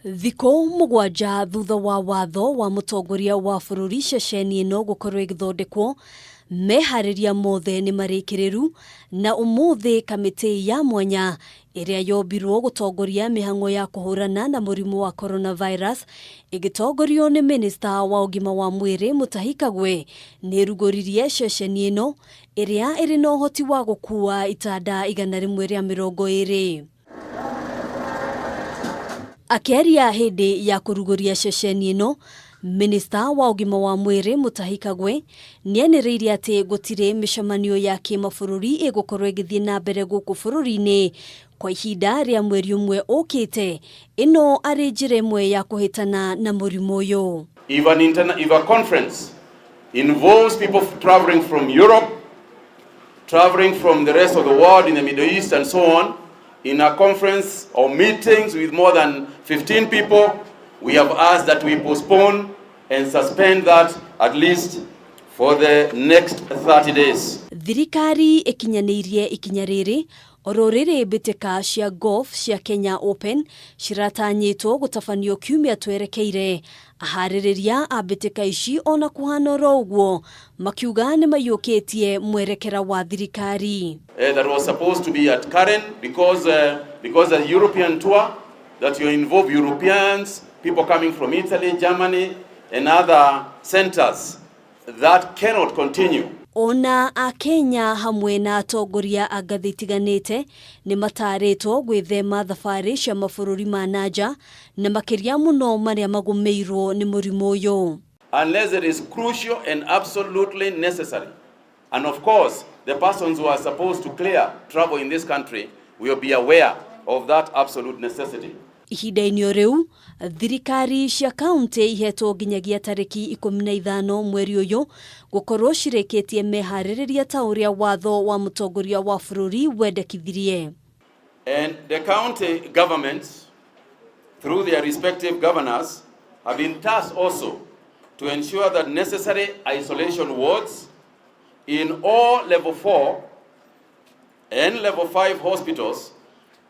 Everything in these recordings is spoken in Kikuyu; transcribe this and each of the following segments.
Thikũ 7 thutha wa watho wa mũtongoria wa bũrũri ceceni ĩno gũkorwo ĩgĩthondekwo, meharĩria mothe nĩ marĩkĩrĩru na ũmũthĩ kamĩtĩ ya mwanya ĩrĩa yombirwo gũtongoria mĩhang'o ya kũhũrana na mũrimũ wa coronavirus ĩgĩtongorio nĩ minista wa ũgima wa mwĩrĩ Mutahi Kagwe nĩ ĩrugũririe ceceni ĩno ĩrĩa ĩrĩ na ũhoti wa gũkua itanda 120. Akĩaria hĩndĩ ya kũrugũria ceceni ĩno, minista wa ũgima wa mwĩrĩ Mutahi Kagwe nĩanĩrĩire atĩ gũtirĩ mĩcemanio ya kĩmabũrũri ĩgũkorwo ĩgĩthiĩ na mbere gũkũ bũrũri-inĩ kwa ihinda rĩa mweri ũmwe ũkĩte, ĩno arĩ njĩra ĩmwe ya kũhĩtana na mũrimũ ũyũ. If a conference involves people traveling from Europe, traveling from the rest of the world in the Middle East and so on, in a conference or meetings with more than 15 people, we have asked that we postpone and suspend that at least for the next 30 days. Thirikari ĩkinyanĩirie ikinya rĩrĩ oro rĩrĩ mbĩtĩka cia golf cia Kenya Open ciratanyĩtwo gũtabanio kiumia twerekeire. Aharĩrĩria a mbĩtĩka ici ona kũhana oro ũguo makiuga nĩ maiyũkĩtie mwerekera wa thirikari. That was supposed to be at Karen because the European tour that you involve Europeans, people coming from Italy, Germany, and other centers that cannot continue. Ona akenya hamwe na atongoria a ngathĩ itiganĩte nĩ matarĩtwo gwĩthema thabarĩ cia mabũrũri ma na nja na makĩria mũno marĩa magũmĩirwo nĩ mũrimũ ũyũ. Unless it is crucial and absolutely necessary. And of course, the persons who are supposed to clear travel in this country will be aware of that absolute necessity. Ihinda-inĩ o rĩu, thirikari cia kaunti ihetwo nginyagia tarĩki 15 mweri ũyũ gũkorwo cirĩkĩtie meharĩrĩria ta ũrĩa watho wa mũtongoria wa bũrũri wendekithirie. And the county governments, through their respective governors, have been tasked also to ensure that necessary isolation wards in all level 4 and level 5 hospitals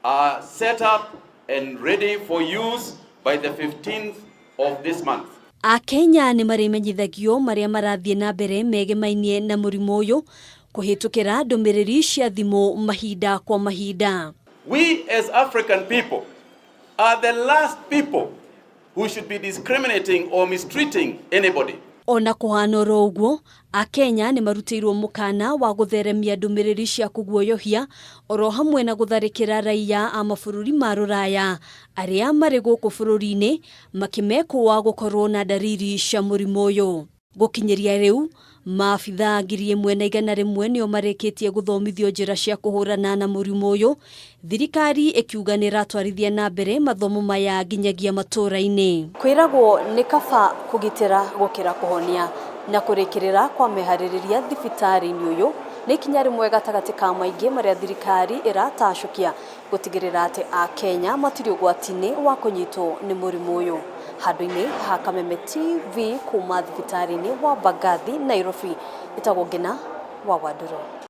are set up and ready for use by the 15th of this month. Akenya nĩ marĩmenyithagio marĩa marathiĩ na mbere megemainie na mũrimũ ũyũ kũhĩtũkĩra ndũmĩrĩri cia thimũ mahinda kwa mahinda. We as African people are the last people who should be discriminating or mistreating anybody. Ona kũhana oro ũguo, Akenya nĩ marutĩirwo mũkana wa gũtheremia ndũmĩrĩri cia kũguoyohia oro hamwe na gũtharĩkĩra raiya a mabũrũri ma rũraya arĩa marĩ gũkũ bũrũri-inĩ makĩmekũa gũkorwo na ndariri cia mũrimũ ũyũ. Gũkinyĩria rĩu, maabithaa 1,100 nĩo marĩkĩtie gũthomithio njĩra cia kũhũrana na mũrimũ ũyũ, thirikari ĩkiuga nĩ ĩratwarithia na mbere mathomo maya nginyagia matũũra-inĩ. Kwĩragwo nĩ kaba kũgitĩra gũkĩra kũhonia na kũrĩkĩrĩra kwa meharĩrĩria thibitarĩ-inĩ ũyũ nĩ ikinya rĩmwe gatagatĩ ka maingĩ marĩa thirikari ĩratacũkia gũtigĩrĩra atĩ Akenya matirĩ ũgwati-inĩ wa kũnyitwo nĩ mũrimũ ũyũ. Handũ-inĩ ha Kameme TV kuma thibitarĩ-inĩ wa Mbagathi, Nairobi, ĩtagwo Ngina wa Wandũrũ.